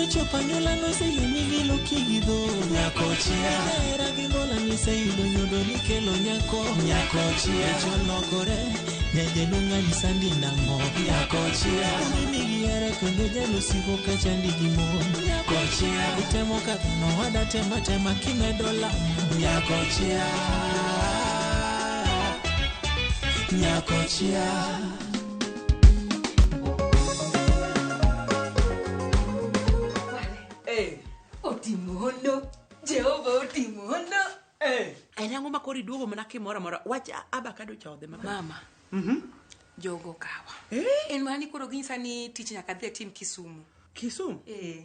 Kichopo anyuola noseyie gi luki gi dho nyakochia. Hera gi mbola niseyudo nyodo nikelo nyako nyakochia. Cholokore nyajaduong' anyisandi nang'o nyakochia. Nigi hera kendo jalosiko kachandi gi mon nyakochia. Itemo kadho nowada tema tema kimedo lamo nyakochia. Nyakochia. Otimono, Jehova otimono. En ang'o ma koro iduogo mana kimoro amora wach abakado cha odhi maber. Mama, jogo kawa. En mana ni koro ginyisa ni tich nyaka adhi atim Kisumu. Kisumu? Eh.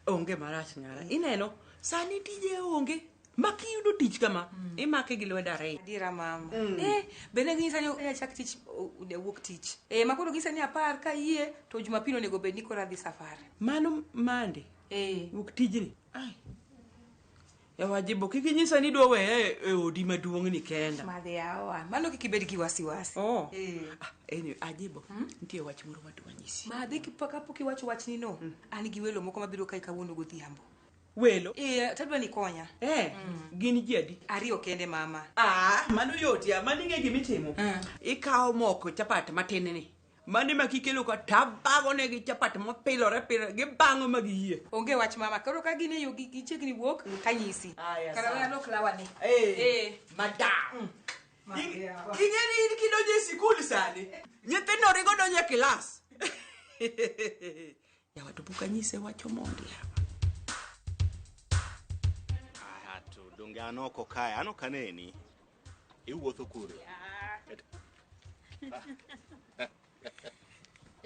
Onge marach nyara. Ineno, sani tije onge. Ma kiyudo tich kama, imake gi lwedo ariyo. Adiera mama. Bende ginyisa ni achak tich wuok tich. Ma koro ginyisa ni apar ka yie to Jumapil onego bed ni koro adhi safar. Mano mande. Wuok tijni. Ai. Yawajibo kik inyisa ni idwa weya e odi maduong' ni kenda. Madhi yawa. Mano kik ibed gi wasiwasi. Oh. Anyway, Ajibo, nitie wach moro madwa nyisi. Madhi kapok iwacho wachni no, an gi welo moko mabiro kae kawuono godhiambo. Welo? Tadwa ni konya. Gin ji adi? Ariyo kende mama. Mano yot ya, mano ing'e gimitimo. Ikawo moko chapat matin ni. Mane ma kikelo ka tabago negi chapat mopilore pilore gibang'o ma giyie. Onge wach mama, koro ka gin e yo gichiegni wuok kanyisi. Kara we alok lawani. Madam. Ing'e ni in kidonjo e sikul sani, nyithindo ringo donjo e kilas. Yawa to pok anyise wach Omondi yawa. To donge an oko kae, an ok aneni. Iwuotho kure?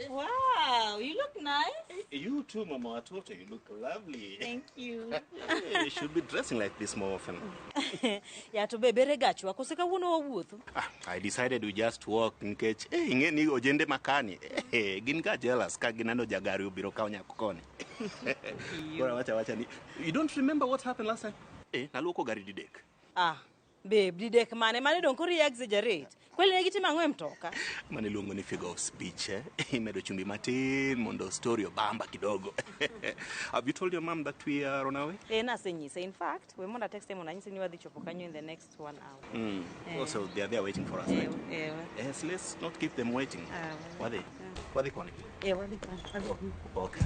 Wow, you look nice. You too, Mama Watoto. You look lovely. Thank you. You should be dressing like this more often. Ya to be bere gachwa kose kawuono wawuotho. I decided we just walk nikech ing'e ni ojende makani gin ga jealous ka gineno jagari obiro kawo nyako koni. Koro wacha ni you don't remember what happened last time? Naluoko gari didek. Babe, didek mane mane dong koro exaggerate. Kweli ne gitimo ang'o e mtoka? Mane iluongo ni figure of speech, Imedo chumbi matin mondo story obamba kidogo. Have you told your mom that we are on our way? Nasenyise. In fact, we mondo text mondo anyise ni wadhi chopo kanyo in the next 1 hour. Also, they are there waiting for us, right? Yes, let's not keep them waiting. Wadhi? Wadhi koni? Wadhi koni. Okay.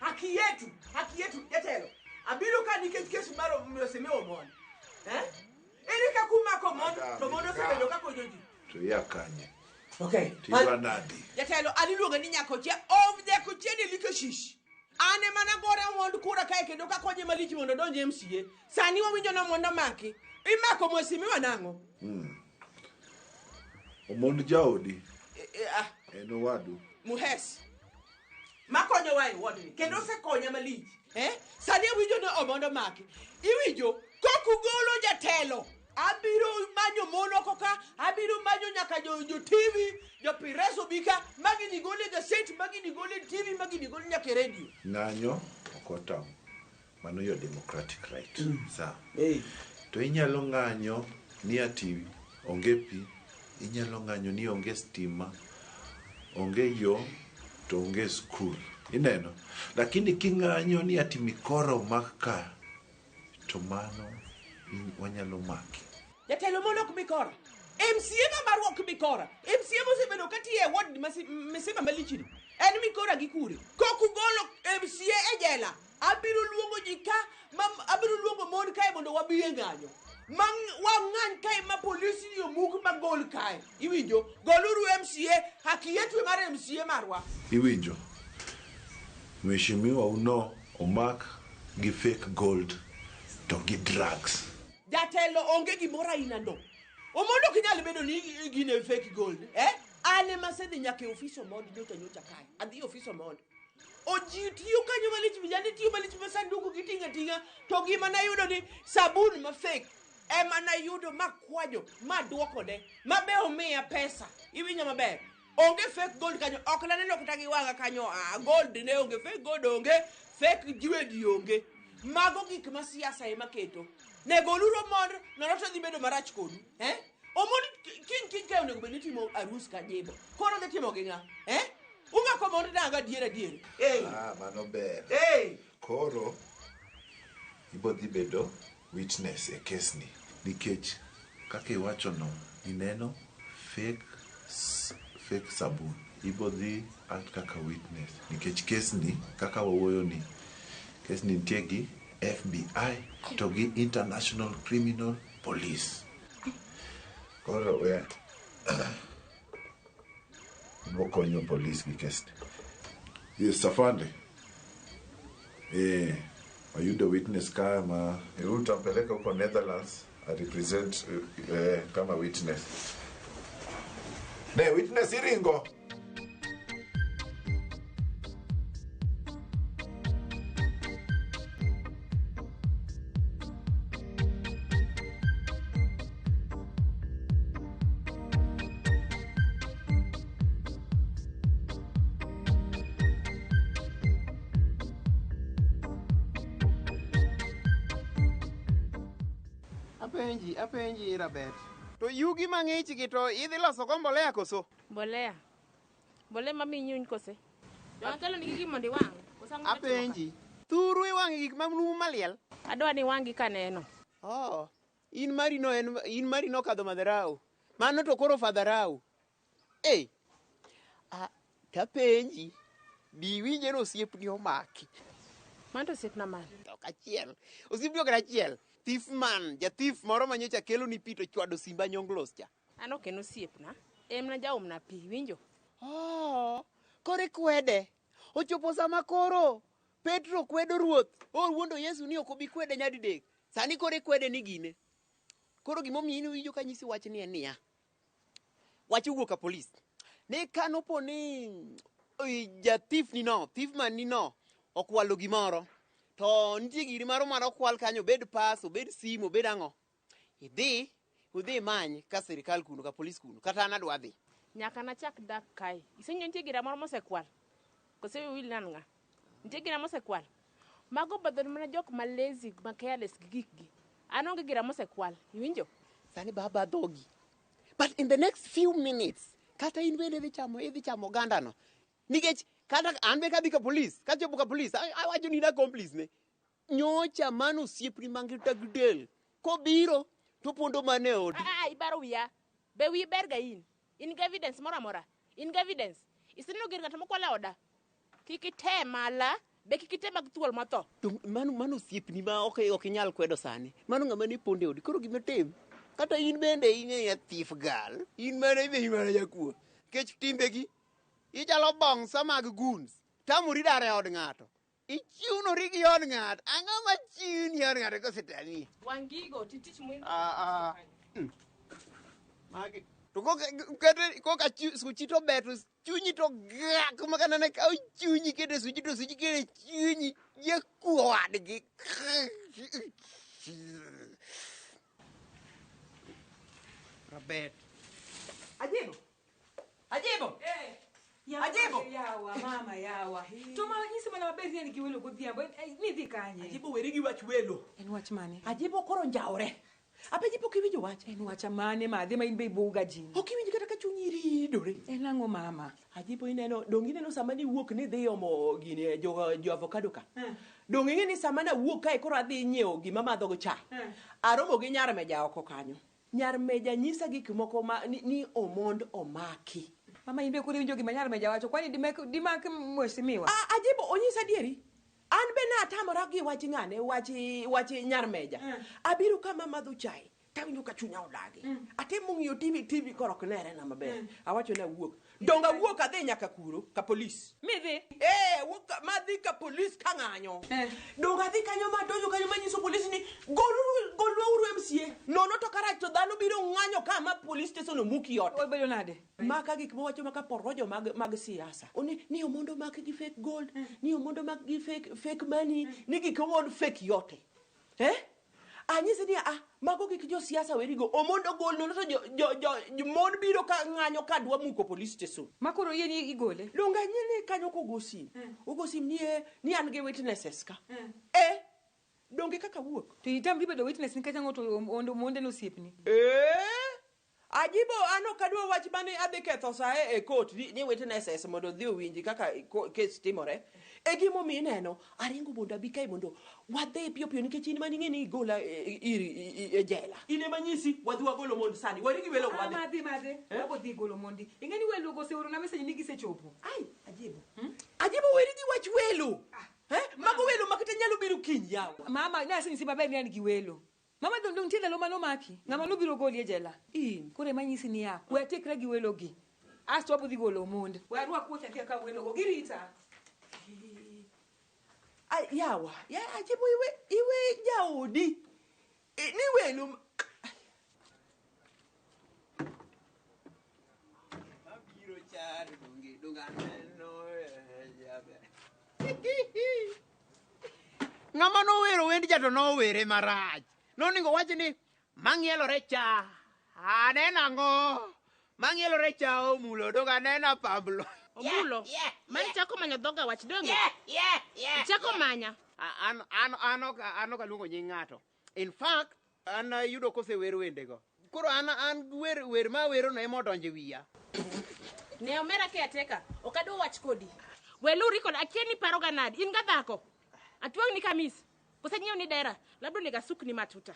Haki yetu jatelo. Abiro ka nikech kes mar Mheshimiwa Omondi. Ere kaka umako Omondi to Omondi osebedo ka konyo ji? To ya kanye. Okay. Tiwa nadi. Jatelo an iluonga ni Nyakochia. Of Nyakochia ni liko shish. An ema nagore Omondi kura kae kendo kakonye malich mondo odonj MCA. Sani wawinjo ni Omondi omaki. Imako Mheshimiwa nang'o? Omondi jaodi. En owadu. Muhes. Makonyowa e wodni kendo osekonya malich. Sani awinjo ni Omondi omaki. Iwinjo kok ugolo jatelo. Abiro manyo mon oko ka, abiro manyo nyaka jo TV, jo Pireso bika, magi ni gole gaset, magi ni gole TV, magi ni gole nyaka e radio. Ng'anyo ok otamo. Mano your democratic right. Sawa. To inyalo ng'anyo ni ati onge pi, inyalo ng'anyo ni onge stima, onge yo, to onge skul. Ineno? Lakini king'anyo ni ati mikora omak ka, to mano wanyalo maki. Jatelo mondo ok mikora. MCA ma marwa ok mikora. MCA mosebedo katiyo e ward Misima malichni. En mikora gi kure. Kok ugolo MCA e jela, abiro luongo ji ka, abiro luongo mon kae mondo wabi e ng'anyo. Wang'any kae ma polisi ni omuk magol kae. Iwinjo? Goluru MCA, haki yetu mar MCA marwa. Iwinjo? Mheshimiwa uno omak gi fake gold to gi drugs. Jatelo onge gimoro aina no. Omondo ok nyal bedo ni gine fake gold. An ema asedhi nyaka e ofis Omondi nyocha nyocha kae. Adhi e ofis Omondi. Oji tiyo kanyo malich, vijana tiyo malich ma sanduku giting'o ating'a, to gima nayudo ni sabun ma fake ema nayudo makwanyo maduokone ma be omiya pesa. Iwinjo maber? Onge fake gold kanyo, ok naneno kata gi wang'a kanyo. Gold ne onge, fake gold onge, fake jewelry onge. Mago gik ma siasa ema keto. Ne goluru Omondi nono to dhi bedo marach kodu. Eh? Omondi kiny kiny kae onego bed ni timo arus ka Jibo. Koro dhi timo gi ng'a? Eh? Umako Omondi nang'o adier adier? Eh. Ah, mano ber. Eh. Koro ibo dhi bedo witness e kesni nikech kaka iwachono ineno fake fake sabun ibo dhi act kaka witness nikech kesni kaka wawuoyo ni kesni nitie gi FBI to gi International Criminal Police. Koro we ibo konyo polis gi kesni. Yes, afande. Eh, wayudo witness ka ma utampeleka huko Netherlands a represent kama witness. Ne witness iringo. Apenji, apenji Rabet. To yugi mang'ich gi to idhi loso go mbolea koso? Mbolea. Mbolea ma minyuny kose? Akelo ni gigi mondo iwang'. Koso ang'o matimo ka? Apenji. Thuru iwang'e gik manumu maliel? Adwa ni wang'i kaneno. Oh, in mari no en in mari no kadho madharau. Mano to koro fadharau. Ei. Ah, tapenji. Diwinje ni osiepni omaki. Mano to osiepna mane? Ok achiel. Osiepni ok en achiel. Thief man, jathif moro manyocha kelo ni pi to chwado simba nyonglos cha. An ok en osiepna. En mana jaomna pi, iwinjo? Oh, koro ikwede. Ochopo sama koro Petro kwedo ruoth. Owuondo Yesu ni ok obi kwede nyadidek. Sani koro ikwede ni gine. Koro gimomiyo in iwinjo ka nyisi wach ni en niya. Wach owuok ka polis. Ne kanopo ni jathif ni no, thief man ni no, okwalo gimoro. To nitie giri moro mar okwal kanyo, obed pas, obed simu, obed ang'o. Idhi, udhi imany ka sirikal kuno, ka polis kuno. Kata an adwa dhi. Nyaka nachak dak kae. Isenyo nitie gira moro mosekwal? Kose wiyi wil nan ng'a? Nitie gira mosekwal? Mago badhon mana jok ma lazy, ma careless gi gikgi. An onge gira mosekwal. Iwinjo? Sani baba dhogi. But in the next few minutes, kata in bende idhi chamo oganda no. Nikech kata an be kadhi ka polis, kachopo ka polis, awacho ni in accomplice ne. Nyocha mano osiepni mangita gi del. Kobiro, to pondo mana e odi. Ah, ibaro wiya. Be wiyi ber ga in? In gi evidence moro amora? In gi evidence? Iseneno gir ng'ato mokwal e oda? Kik itema la, be kik itema gi thuol motho. To mano osiepni ma ok inyal kwedo sani. Mano ng'ama ne pondo e odi. Koro gima tim. Kata in bende in e thief girl. In mana idhi mana jakuo. Nikech timbegi, ichalo bongsa mag goons. Tamori dar e od ng'ato. Ichiunori gi od ng'ato. Ang'o ma chiuni e od ng'ato kosetami? Wang' gigo, titich muin. Ah, ah. Magi. To koka suchi to ber to chunyi to gak ma kata ne kaw chunyi kete suchi to suchi kete chunyi jakuo wadgi. Robert. Ajibo. Ajibo. Eh. Yawa, Ajibo. Yawa, mama yawa. To ma nyisi mana maber ni en gi welo godhiambo. Ni dhi kanye? Ajibo weri gi wach welo. En wach mane? Ajibo koro njawre. Apenji pok iwinjo wach. En wach mane madhi ma in be ibuga ji? Ok iwinj kata ka chunyi ridore. En ang'o mama? Ajibo ineno, dong ineno sama niwuok ni dhi omo gini jo avocado ka. Dong ing'e ni sama nawuok kae koro adhi nyiewo gima madho go chae. Aromo gi nyar meja oko kanyo. Nyar meja nyisa gik moko ma ni Omond omaki. Mama in be koro iwinjo gima nyar meja wacho, kwani dimak mheshimiwa? Ah, Ajibo onyisa adieri. An be natamora gi wach ng'ane, wach nyar meja. Abiro kama madho chae, tawinjo ka chunya odagi. Atemo ng'iyo TV koro ok nere na maber. Awacho ni awuok. Dong awuok adhi nyaka kuro, ka polis. Midhi? Awuok madhi ka polis ka ng'anyo. Dong adhi kanyo madonjo kanyo manyiso polis ni golwauru MCA. Nono to karach to dhano biro ng'anyo ka ma police station omuki ot. Obedo nade? Maka gik mowacho maka porojo mag siasa. Oni ni Omondo mak gi fake gold, ni Omondo mak gi fake money, ni gik Omondo fake yote. Anyise ni mago gik jo siasa werigo. Omondo gol nono to jo mon biro ka ng'anyo ka dwa muko police station. Ma koro yie ni igole? Donge anyie ni kanyo kogo sim. Ogo sim ni ni an gi witnesses ka. Donge kaka wuok. To itamri bedo witness nikech ang'o to monde nosiepni. Ajibo an ok adwa wach mane adhi ketho sae e court ni witnesses mondo odhi owinji kaka case timore. E gimomiyo ineno aringo mondo abi kae mondo wadhi piyo piyo nikech in mane ing'e ni igola iri e jela. In ema nyisi wadhi wagolo mondo sani warigi welo wadhi. Madhi madhi. Wabodhi golo mondi. Ing'e ni welo go oseorona message ni gisechopo. Ai, Ajibo. Ajibo weri gi wach welo. Mago welo makata nyalo biro kiny yawa. Mama, ne asenyisi maber ni an gi welo. Mama dong nitie ndalo manomaki. Ng'ama nobiro goli e jela. In. Koro ema nyisi niya, we atekra gi welo gi. Asto wabodhi golo mond. We arwak wuoche adhi akaw welo go. Girita. Ai, yawa. Ya Ajibo iwe jaodi. Ni welo Abiro char donge donganeno jaber. Ng'ama nowero wend ja to nowere marach. Noningo wach ni mang'ielore cha aneno ang'o mang'ielore cha omulo dong aneno Pablo. Omulo. Mani chako manyo dhoga wach donge? Ichako manya. An ok aluongo nying ng'ato. In fact, an ayudo kosewer wendego. Koro an wer ma awerono ema odonjo e wiya. Ne omera caretaker, ok adwa wach kodi. Weluri kod akia ni paroga nadi. In ga dhako. Atwang'ni kamis. Kose nyiew ni dera, labda onego asukni matuta.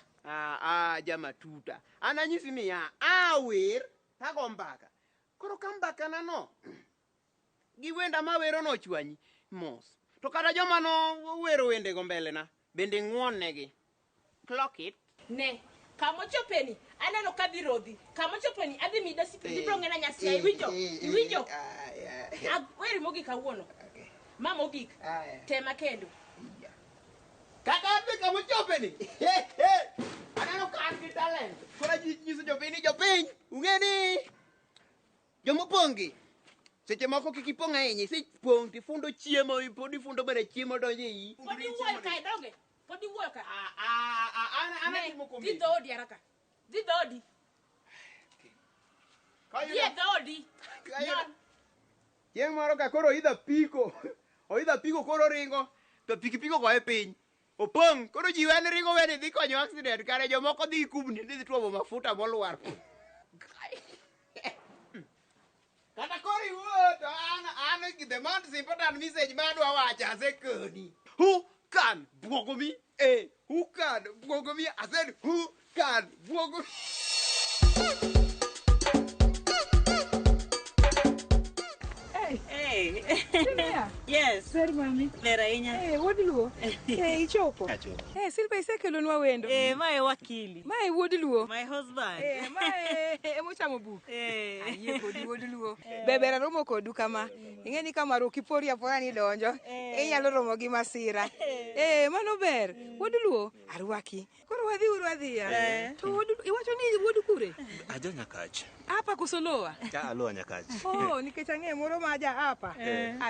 Jamatuta. An anyisi niya, awer tago mbaka. Koro ka mbakana no, gi wenda mawerono ochwanyi, mos. To kata joma nowero wendego mbelena, bende ng'won negi. Clock it. Ne, kamochopeni, aneno ka dhi rodhi. Kamochopeni, adhi miyi discipline, ibiro ng'ena nyasi, iwinjo? Iwinjo? Weri mogik kawuono. Ma mogik. Tema kendo. Kata adhi kamochopeni. Aneno ka an gi talent. Koro nyiso jopiny ni jopiny, ung'e ni jomopong' gi. Seche moko kik ipong' ahinya, isepong' tifundo chiemo, pod ifundo bende chiemo donjo e iyi. Pod iwuoyo kae donge? Pod iwuoyo ka? An atimo komedi. Dhi dhoodi haraka. Dhi dhoodi. Dhi e dhoodi. Chieng' moro ka koro oidho apiko. Oidho apiko koro ringo, to pikipiki ogoye piny. Opong', koro ji weni ringo weni dhi konyo accident, kare jomoko dhi kubni, dhi tuomo mafuta molwar. Kata koro iwuo to an the most important message ma adwa wacho asekoni. Who can buogo me? Who can buogo me? I said who can buogo me? Hey. Yes. Ber mami. Ber ahinya. Wuod Luo. Ichopo. Achopo. Silva isekelonwa wendo. Mae wakili. Mae wuod Luo. My husband. Mae emochamo buk. Ayie kodi wuod Luo. Ber aromo kodu kama. Ing'e ni ka maro kipori apora ni donjo, inyalo romo gi masira. Mano ber. Wuod Luo, arwaki. Koro wadhi uru adhiya. To wuod iwacho ni wuod kure? Aja Nyakach. Apa koso lowa? Ka alowa Nyakach. Oh, nikech ang'e moro ma aja apa.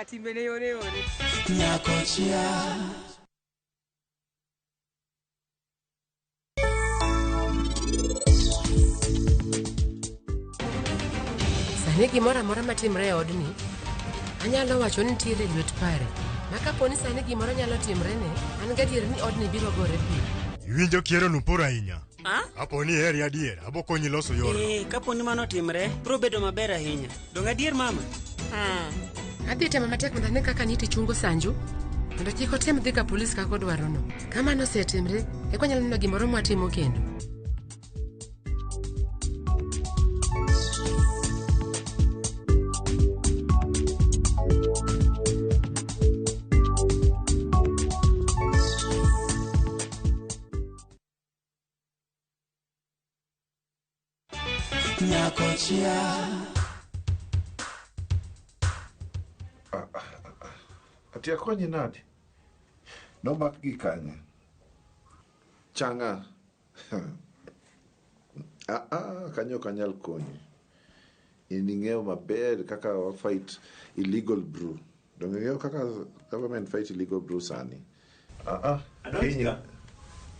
Timbene yore yore. Nyakochia. Sani gimoro amora matimre e odni, anyalo wacho ni nitiere lwet pare. Ma kapo ni sani gimoro nyalo timrene, an gadier ni odni biro gore piny. Iwinjo kiero nupor ahinya. Kapo ni iheri adier, abo konyi loso yorno. Kapo ni mano otimre, biro bedo maber ahinya. Dong' adier mama? Adhi temo matek mondo ane kaka Anita chungo Sanju, mondo kik otem dhi ka polis kaka odwarono. Ka mano osetimre, eka wanyalo neno gimoro mwatimo kendo. Nyakochia. Ati akonyi nade? Nomak gi kanye? Changa. Kanyo ok anyal konyi. In ing'eyo maber kaka wa fight illegal brew. Donge ing'eyo kaka government fight illegal brew sani?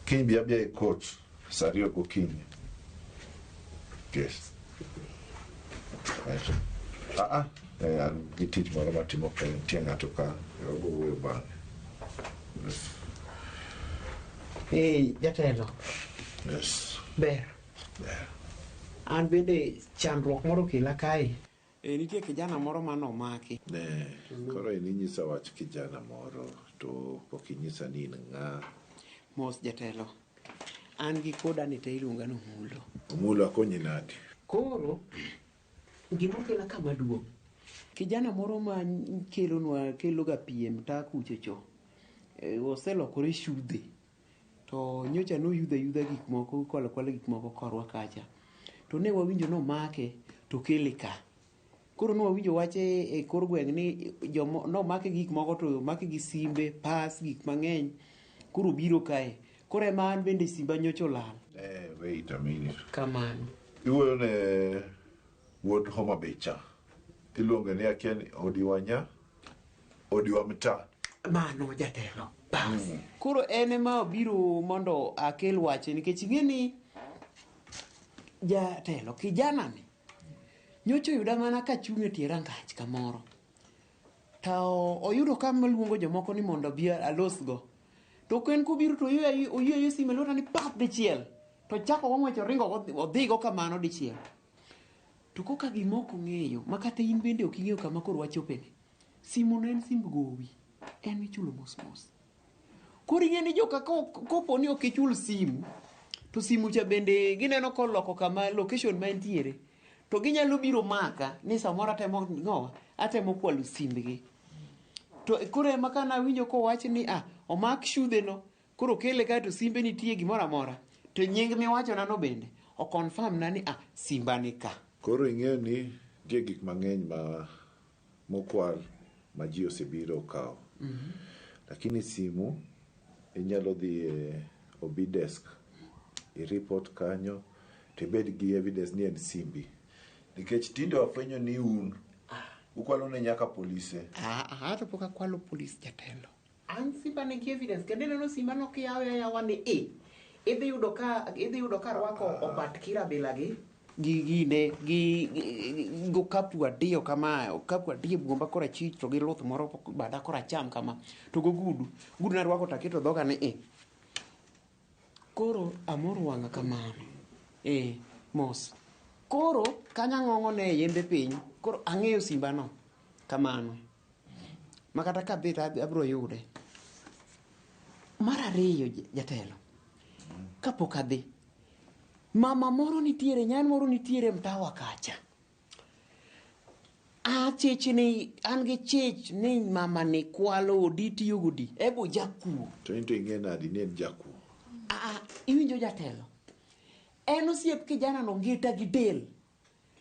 Kiny bi abiya e court saa 2 gokinyi. Yes. Right. An gi tich moro matimo ka nitie ng'ato ka wabiro wuoyo bang'e. Jatelo. Yes. Ber. An bende chandruok moro okela kae. Nitie kijana moro manomaki. Ne, koro in inyisa wach kijana moro to pok inyisa ni in ng'a. Mos jatelo. An gi koda ni te iluonga ni Omulo. Omulo akonyi nadi? Koro gima okela kama duong'. Kijana moro ma kelonwa keloga pi e mtaa kucho cho. Oselokore shudhe. To nyocha noyudho ayudha gik moko, kwalo kwala gik moko korwa kacha. To ne wawinjo nomake to kele ka. Koro ne wawinjo wach e kor gweng' ni jomo nomake gik moko to omake gi simbe, pas, gik mang'eny. Koro obiro kae. Koro ema an bende simba nyocha olal. Wait a minute. Kamano. Iwuoyo ne wuod Homa Bay cha. Iluonge ni akia ni Odiwanya, Odiwa mtaa. Mano jatelo. Bas. Koro en ema obiro mondo akel wache nikech ing'e ni jatelo kijana ni nyocha oyuda mana kachung' e tie rangach kamoro. To oyudo ka luongo jomoko ni mondo obi alosgo. To en kobiro to oyweyo simu e lweta ni pap dichiel. To chako go ng'wech oringo odhigo kamano dichiel. To koka gima ok ong'eyo ma kata in bende ok ing'eyo kama koro wachopeni. Simu no en simb gowi. En michulo mos mos. Koro ing'e ni joka kopo ni ok ichul simu, to simu cha bende gineno koloko kama location ma entiere. To ginyalo biro maka ni samoro atemo ng'owa, atemo kwalo simbgi. To koro ema kana awinjo kowach ni omak shudhe no, koro kele kae to simbe nitie gimoro amora. To nying miwachona no bende o confirm na ni simba ni ka. Koro ing'eyo ni nitie gik mang'eny ma mokwal ma ji osebiro okawo. Lakini simu inyalo dhi e OB desk, i report kanyo, to ibed gi evidence ni en simbi. Nikech tinde wafwenyo ni un ukwalo ne nyaka polise. To pok akwalo polis jatelo. An simba nigi evidence kendo ineno simba no kiyawe ayawa ni e. Idhi yudo ka rwako obat kirabila gi gine gi okapu adiyo kama, okapu adiyo buomba korachwich to gi luth moro bada koracham kama to gogudu. Gudu narwako taketo dhoga ni e. Koro amoro wang'a kamano. Mos. Koro kanya ng'ong'o ne yembe piny. Koro ang'eyo simba no kamano. Ma kata kabet abiro yude. Mar ariyo jatelo. Kapok adhi. Mama moro nitiere, nyan moro nitiere mtawa kacha. Achich ni, an gi chich ni mama ni kwalo odi tiyo godi. Ebo jakuo. To in to ing'e nadi ni en jakuo? Iwinjo jatelo. En osiep kijana no ngita gi del.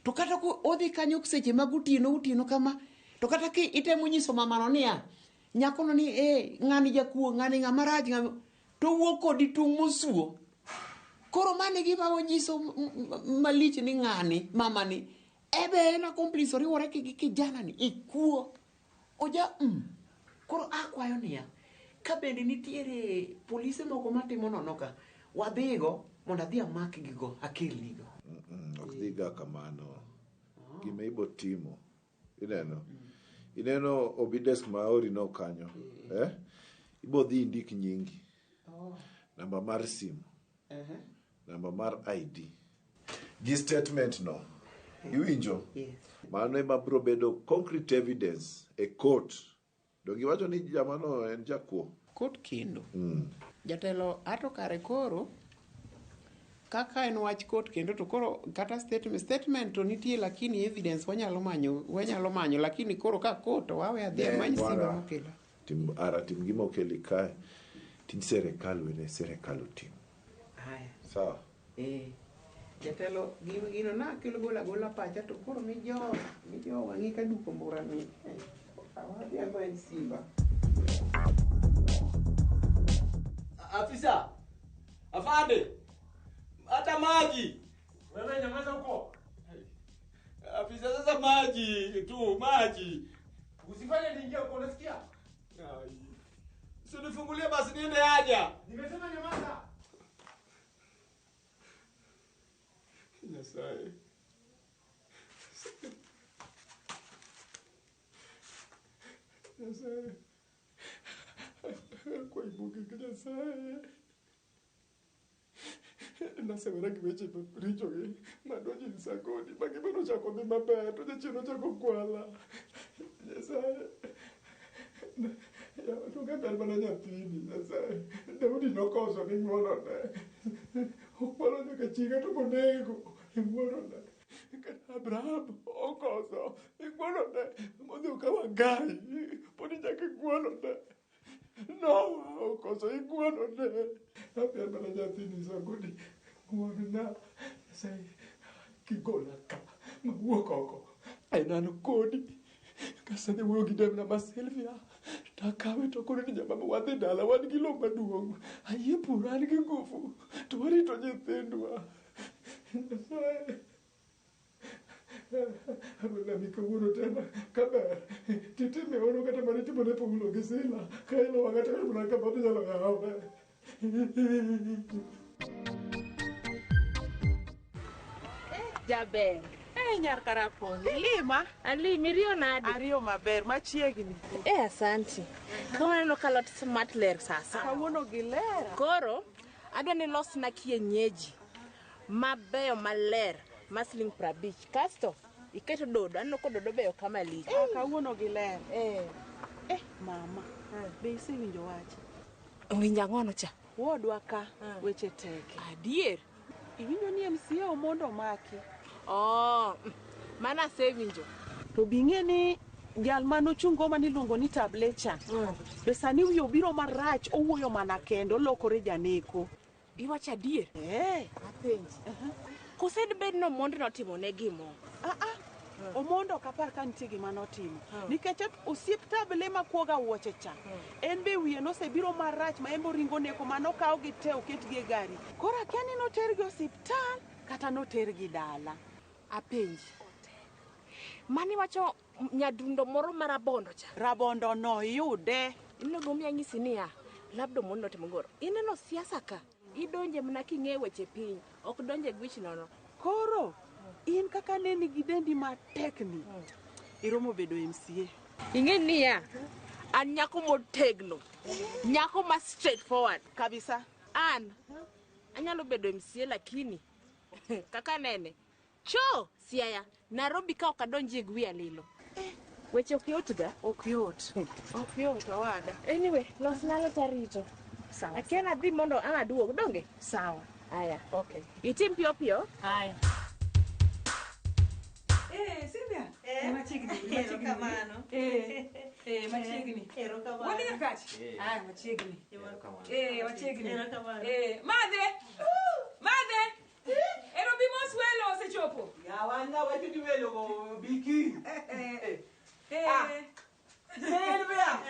To kata ko odhi kanyo seche mag otieno kama, to kata ki itemo nyiso mamano niya, nyakono ni ng'ani jakuo, ng'ani ng'ama rach, ng'ama to wuok kodi tung' mosuo. Koro mane gima onyiso malich ni ng'ani, mamani, ebe en accomplice oriwore gi kijana ni ikuo. Oja Koro akwayo niya, ka bende nitiere polise moko matimo nono ka, wadhigo mondo adhi amakgigo, akelnigo. Ok dhiga kamano. Gima ibo timo, ineno? Ineno OB desk ma aori no kanyo, Ibo dhi indik nyingi, namba mar simu, namba mar ID, gi statement no. Iwinjo? Mano ema biro bedo concrete evidence e court. Donge iwacho ni jamano en jakuo? Court kendo. Jatelo ato kare koro kaka en wach court kendo to koro kata statement to nitie lakini evidence wanyalo manyo lakini koro ka court to wawe adhi amany simba mokelo. Tim gima okeli kae. Tij serikal wene serikal otim. Haya. Sawa. Jatelo gino na kelo gola pacha to koro mijo wang'i ka duko mbura ni. Awadhi amany simba. Afisa. Afande. Hata maji. Wewe nyamaza huko. Afisa sasa maji tu, maji. Usifanye niingie huko unasikia? Si nifungulie basi niende haja. Nimesema nyamaza. Nyasaye. Nyasaye. Kwa ibuki Nyasaye. Nasewera gi weche richogi madonjo ir Sagodi ma gima nochako dhi maber to jachien ochako kwala. Nyasaye. Yawa ber mana nyathini Nyasaye. Daudi nokoso ni ng'wonone. Okwalo nyaka chiege to konego ing'wonone. Kata Abraham okoso ing'wonone modhi okawo Hagai pod ichako ing'wonone. Noah okoso ing'wonone. Aber mana nyathini Sagodi ng'wonna. Nyasaye kigola ka mawuok oko. En an kodi. Kasedhi wuoyo gi demna ma Sylvia takawe to koro ni jamama wadhi dala wan gi lo maduong'. Ayie pur an gi ngufu to warito nyithindwa. Nyasaye. Abelami kawuono tena kaber titime ono kata mana itimo ne Paulo gi Sila ka ilo wang'a to mana ka dhoot nyalo yawre. Jaber. Eh, nyar Karaponi, ilima? Alimi, iriyo nade? Ariyo maber, machiegni. Eh, asanti. Kawuono aneno ka lot smart ler sasa. Kawuono giler. Koro, adwa ni losna kienyeji mabeyo maler ma siling 50. Kasto, iketo dodo, aneno ka dodo beyo kama lich. Ah, kawuono giler. Eh. Eh, mama, be isewinjo wach? Winjo ang'ono cha? Wuodwa ka, weche teke. Adier? Iwinjo ni MCA Omondo omaki? Oh, mano asewinjo. To bing'e ni jal manochung' go maniluongo ni Table cha. Be sani wiye obiro marach, owuoyo mana kende, olokore janeko. Iwacho adier? Eh. Apenji. Kose dibed ni Omondi notimone gimoro? Omondo ok apar ka nitie gima notimo. Nikech osiep Table makuoga wuoche cha. En be wiye nosebiro marach ma en be oringo neko manokaw gi te oketgi e gari. Koro akia ni notergi osiptal kata notergi dala. Apenji. Mani wacho nyadundo moro ma rabondo cha. Rabondo no iyude. Ineno gimomiyo anyisi niya, labda Omondi notimo goro. Ineno siasa ka, idonje mana king'eyo weche piny, ok donje gi wich nono. Koro in kaka neni gi dendi matek ni, iromo bedo MCA. Ing'e niya, an nyako motegno, nyako ma straight forward. Kabisa. An, anyalo bedo MCA lakini, kaka nene, cho Siaya, Nairobi ka ok adonjie gi wiya lilo. Weche ok yot ga? Ok yot. Ok yot owada. Anyway, los nalo tarito. Sawa. Akia nadhi mondo ang' aduog, donge? Sawa. Aya. Okay. Itim piyo piyo. Aya. Eh, Sylvia. Eh, machiegni, machiegni. Erokamano. Eh, eh, machiegni. Erokamano. Wuod Nyakach? Eh. Ah, machiegni. Erokamano. Eh, machiegni. Erokamano. Eh, madhe. Madhe. Ero bi mos welo osechopo. Yawa nawacho ni welo go biki. Eh. Sylvia.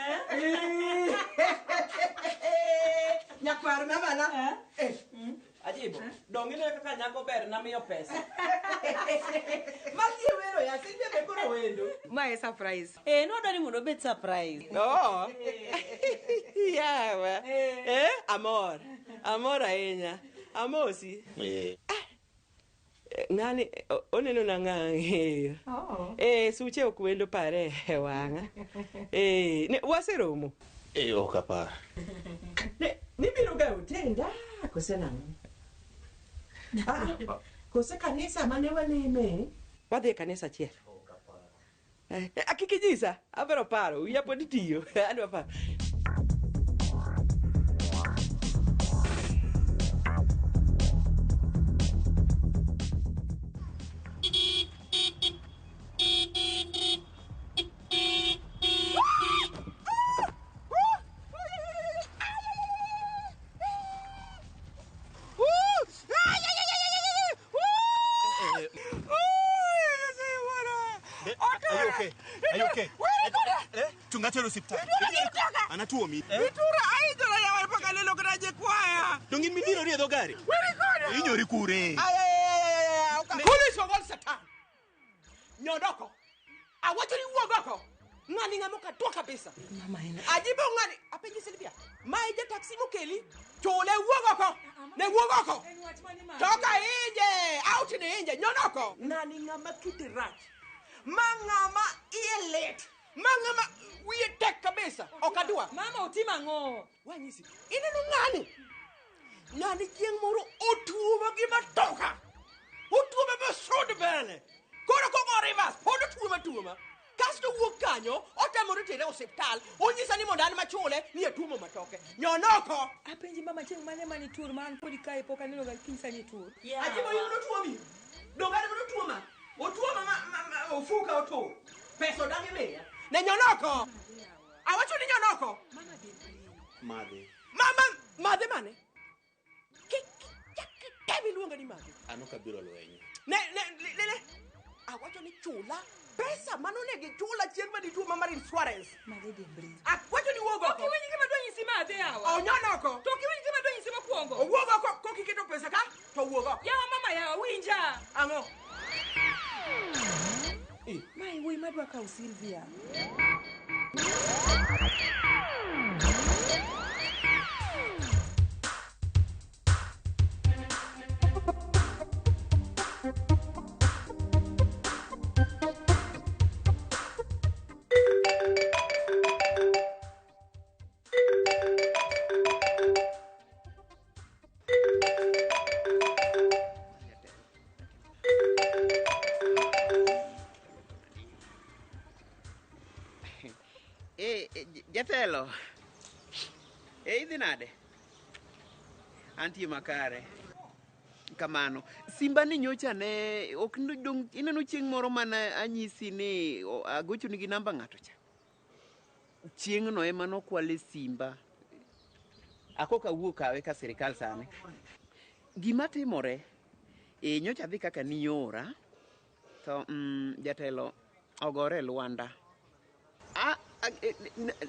Nyakwar mamana. Eh. Ajibo. Dong ine kaka nyako ber namiyo pesa. Magi e wero ya Sylvia be koro wendo. Ma e surprise. Eh, nwadwa ni mondo obed surprise. Oh. Yawa. Eh, amor. Amor ahinya. Amosi. Eh. Ng'ani oneno na ng'ang'eyo. Oh. Eh, suche ok wendo pare e wang'a. Eh, ne waseromo. Eh, ok apar. Ne, nibiro ga otenda kose nang'o? Ah, kose kanisa mane waleme? Wadhi e kanisa achiel. Eh, kik inyisa, abiro paro, wiya pod tiyo. Adwa paro. Are you okay? Are you okay? Eh? Chunga tero osiptal. Anatuomi. Itura aidora yawa paka lelo kata jekwaya. Dong in midhiro ri e dho gari? Weri koda. Inyori kure. Foolish of all Satan. Nyondoko. Awacho ni wuog oko. Ng'ani ng'ama ok atwa kabisa. Mama en. Ajibo ng'ani. Apenji Sylvia. Ma e ja taxi mokeli. Chule wuog oko. Ne wuog oko. Toka inje. Out ni inje. Nyondoko. Ng'ani ng'ama kite rach. Ma ng'ama iye lit. Ma ng'ama wiye tek kabisa. Ok adwa. Mama otim ang'o? Wanyisi. Ineno ng'ani. Ng'ani chieng' moro otuoma gi matoka. Otuoma masud mbele. Koro kogo reverse, pod otuoma tuoma. Kasto wuok kanyo, otamore tere e osiptal, onyisa ni mondo an machule ni atuomo matoke. Nyonoko! Apenji mama chieng' mane mane ituor ma an kodi kae pok aneno ga kiny sani ituor. Ajibo in notuomi. Donge an ema notuoma? Otuoma ma ofuka otur. Pesa odagi miya. Ne nyonoko! Awacho ni nyonoko! Madhe. Mama, madhe mane? Kik iluonga ni madhe. An ok abiro lweny. Ne, ne, ne, ne. Awacho ni chula pesa mano onego ichula chieng' mane ituoma mar insurance. Madhe dembri. Awacho ni wuog Ok oko. iwinj gima dwa nyisi madhe yawa. Onyonoko. To ok iwinj gima dwa nyisi mokwongo. Owuog oko kok iketo pesa ka to wuog oko. Yawa mama yawa winja. Ang'o? Mae wuoyi madwa kawo Sylvia. Eh, jatelo. Eh, idhi nade? Antie makare. Kamano. Simba ni nyocha ne ok dong ineno chieng' moro mane anyisi ni agochoni gi namba ng'ato cha. Chieng'no ema nokwale simba. Akoka wuok kawe ka sirikal sani. Gima timore, nyocha dhi kaka niora, to jatelo ogore e lwanda.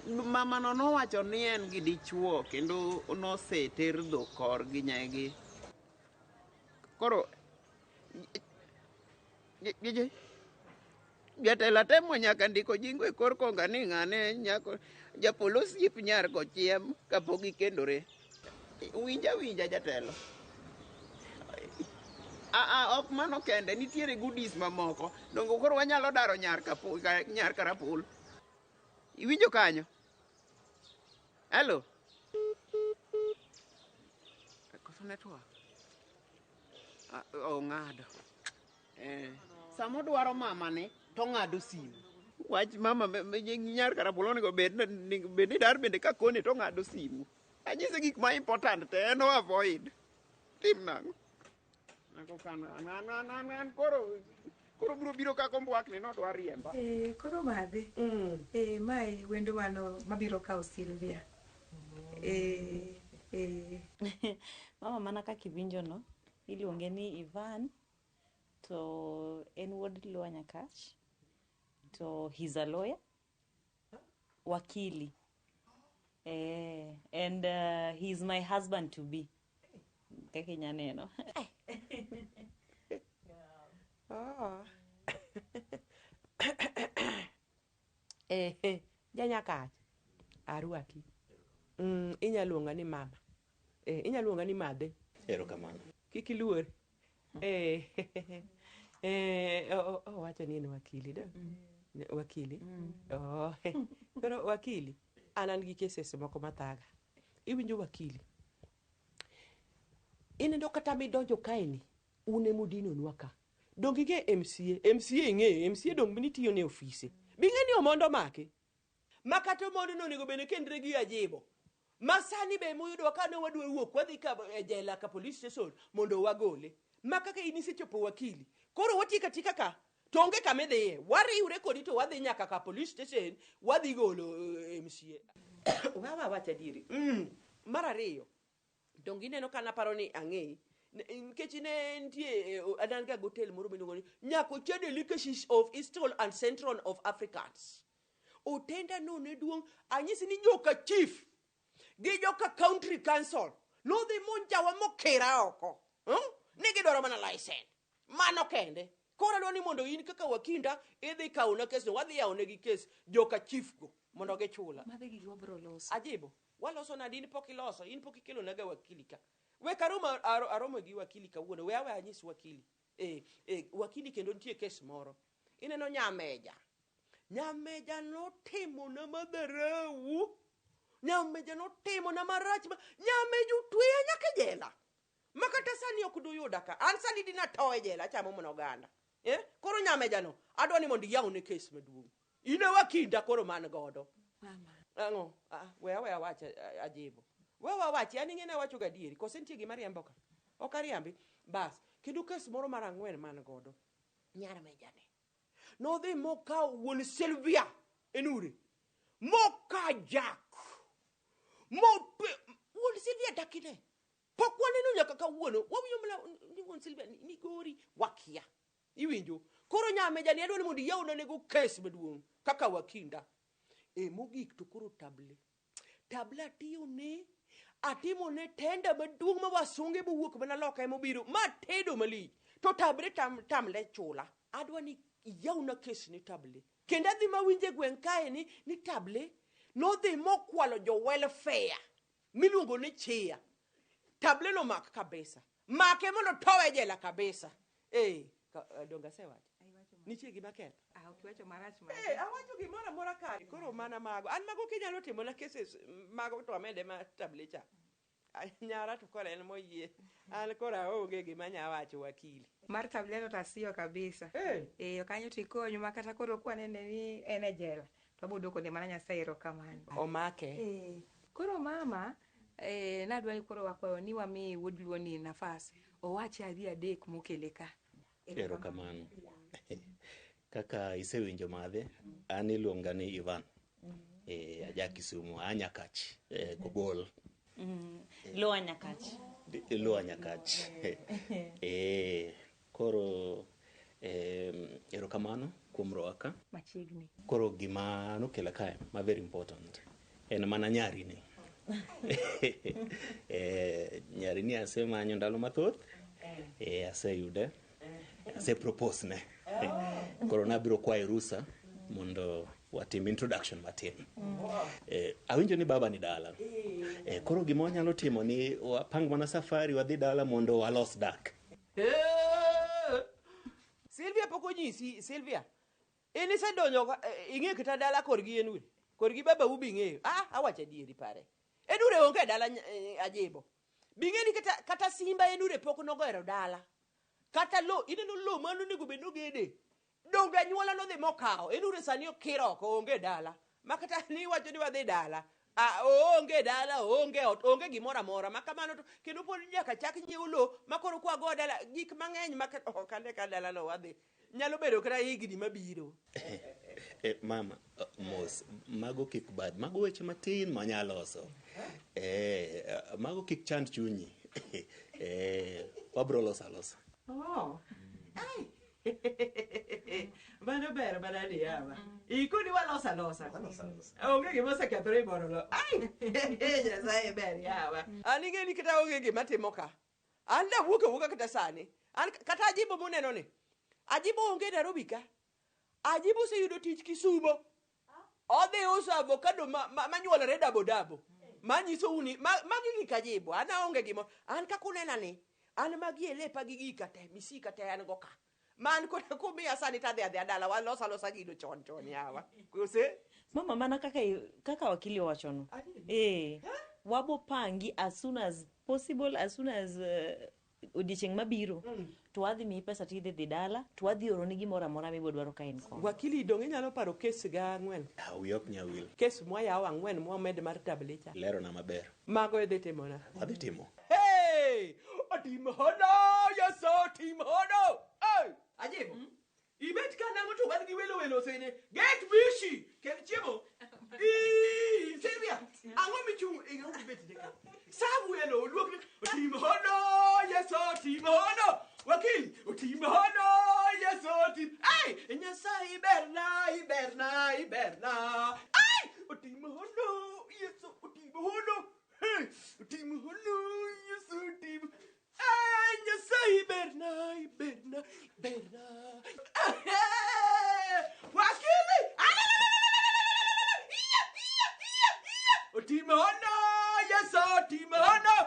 Mamano nowacho ni en gi dichuo kendo noseter dhok korgi nyegi. Koro jatelo atemo nyaka ndiko jingo e kor konga ni ng'ane nyako japolo osiep nyar kochiem kapok gikendore. Winja winja jatelo. Ok mano kende, nitiere goodies mamoko. Dongo koro wanyalo daro nyar nyar karapul. Iwinjo kanyo? Hello? Koso network? Ong'ado. Sama odwaro mamane to ong'ado simu. Wach mama nyar karapul onego bed ni dar bende ka kone to ong'ado simu. Anyise gik ma important te en o avoid. Tim nang'o? An koro biro biro kaka ombwakni nodwa riemba. Koro madhe. Mae wendo mano mabiro kawo Sylvia. Mama mana kaka iwinjo no, iluonge ni Ivan to en wuod Luo Nyakach to he's a lawyer, wakili. And he's my husband to be. Kaka inya neno. Oh. Janyakach, arwaki. Inya luonga ni mama. Inya luonga ni madhe. Erokamano. Kik iluor. Owacho ni en wakili do. Wakili. Oh. Koro wakili, an gi cases moko mathaga. Iwinjo wakili. Ineno kata midonjo kaeni, un emudinonwa ka. Donge ing'e MCA, MCA ing'eyo, MCA dong' nitiyo ne ofise. Bing'e ni Omondo omake. Ma kata Omondo no onego bed ni kendre gi Ajibo. Ma sani be moyudowa ka ne wadwa wuok wadhi ka e jela ka police station mondo wagole. Ma kaka in isechopo wakili. Koro watieko atika ka to onge kama idhiye. Wariwre kodi to wadhi nyaka ka police station wadhi golo MCA. Wawa wach adieri. Mar ariyo, donge ineno ka naparo ni ang'eyi. Nikech ne nitie an ga hotel moro miluongo ni Nyakoche Delicacies of Eastern and Central of Africans. Otenda no ne duong', anyisi ni joka chief gi joka country council nodhi monjawa mokira oko. Ni gidwaro mana license. Mano kende. Koro adwa ni mondo in kaka wakinda idhi kawona kes no, wadhi yawonegi kes joka chief go mondo gichula. Madhe gigi wabiro loso. Ajibo, waloso nade in pok iloso, in pok ikelona ga wakili ka. Wek aromo gi wakili kawuono, we awe anyis wakili. Wakili kendo nitie kes moro. Ineno Nyameja. Nyameja notimona madharau. Nyameja notimo na marach ma nyameja otweya nyaka e jela. Ma kata sani ok duyuda ka. An sani dina tow e jela achamo mana oganda. Eh? Koro nyameja no adwa ni mondo iyawne kes maduong'. In e wakinda koro man godo. Mama. Ang'o? Ah, we aweya wach ajibo. We wawachi, an ing'e ni awacho gadieri. Kose nitie gima riembo ka? Ok ariambi. Bas, kendo kes moro mar ang'wen man godo. Nyar mejani. Nodhi mokawo wuon Sylvia Enure. Moka Jack. Motwe wuon Sylvia dakine. Pok waneno nyaka kawuono. Wawinjo mana ni wuon Sylvia ni gori wakia. Iwinjo? Koro nyamejani adwa ni mondo iyawna nego kes maduong' kaka wakinda. E mogik to koro table. Table atiyone atimone tenda maduong' ma wasunge mowuok mana loka emobiro ma tedo malich to table tamle chula adwa ni iyawna kes ni table kendo adhi mawinjo e gweng' kae ni table nodhi mokwalo jo welfare miluongo ni chia table nomak kabisa make mondo towe jela kabisa eh donge asewacho nitie gima ketho Ah, ok iwacho marach ma. Eh, awacho gimoro amora kare koro mana mago an mago kinyalo timo na cases mago to amede ma table cha Ai, nyara to koro en moyie an koro aonge gima nya wacho wakili Mar table to asiyo kabisa. Eh. Eh, kanyo to ikonyo ma kata koro kwanene ni en e jela. To wabo duoko ne mana Nyasaye erokamano. Omake. Eh. Koro mama, nadwa ni koro wakwayo ni wami wuod Luo ni nafas. Owachi ariyo adek mokele ka. Erokamano. Kaka isewinjo madhe, an iluonga ni Ivan. Aja Kisumu, a Nyakach, Kogol. Lower Nyakach. Lower Nyakach. Koro erokamano kuom rwaka. Machiegni. Koro gima nokela kae, ma very important, en mana nyari ni. Nyari ni asemanyo ndalo mathoth, aseyude, asepropose ne. Koro nabiro kwayo rusa mondo watim introduction matin. Awinjo ni baba ni dala. Koro gima wanyalo timo ni wapang mana safari wadhi dala mondo walos dak. Sylvia pok onyisi, Sylvia. In isedonjo ing'eyo kata dala korgi en ure. Korgi baba ubi ing'eyo. Ah, awacho adieri pare. En ure onge dala ajibo. Bing'e ni kata simba en ure pok nogero dala. Kata lo, ineno lo mano onego bed nogede. Donge anyuola nodhi mokawo. En ure sani okiro oko onge dala. Ma kata ni iwacho ni wadhi dala. Ah, oonge dala, oonge ot, onge gimoro amora. Ma kamano to kendo pod nyaka chak nyiewo lo ma koro kwa go dala gik mang'eny ma ok ane ka dala no wadhi. Nyalo bedo kata higni mabiro. Mama, mos, mago kik bad, mago weche matin manyaloso. Mago kik chand chunyi. Wabro loso alosa. Oh. Ai. Mano ber manadi yawa. Ikoni waloso alosa. Onge gima osekethore iboro lo. Ai! Nyasaye ber yawa. An ing'e ni kata onge gima timo ka. An dawuok awuoka kata sani. An kata ajibo muneno ni. Ajibo onge Nairobi ka. Ajibo oseyudo tich Kisumo. Odhi uso avocado manyuolore dabo dabo. Manyiso uni magi gik ajibo. An aonge gimo. An kaka unena ni. An magi e lepa gi gika te, misika te an go ka. Man kod kumiya sani tadhi adhiya dala walos alosa gino chon chon yawa. Kose? Mama mana kaka wakili owachono. Wabo pangi as soon as possible, as soon as odiechieng' mabiro. To wadhi miyi pesa tidhi dhi dala, to wadhi oroni gimoro amora mibiro dwaro ka in kono. Wakili donge inyalo paro kes ga ang'wen? Ah, wiya ok nyal wil. Kes mwayawo ang'wen mwamed mar table cha. Lerona maber. Mago idhi timona. Wadhi timo. Hey! Otim hono, Yesu otim hono. Hey! Ajibo. Ibet ka nang'o to wan gi welo welo osene. Get busy. Kel chiemo. Ii, Sylvia, ang'o michung' ing'o ibet ne ka? Sabu welo oluok ni otim hono, Yesu otim hono. Wakil, otim hono, Yesu otim. Ai, Nyasaye berna, iberna, iberna. Ai, otim hono, Yesu otim hono. Hey, otim hono, Yesu otim. Ai, Nyasaye berna, iberna, iberna. Wakili! Otim hono, Yesu otim hono.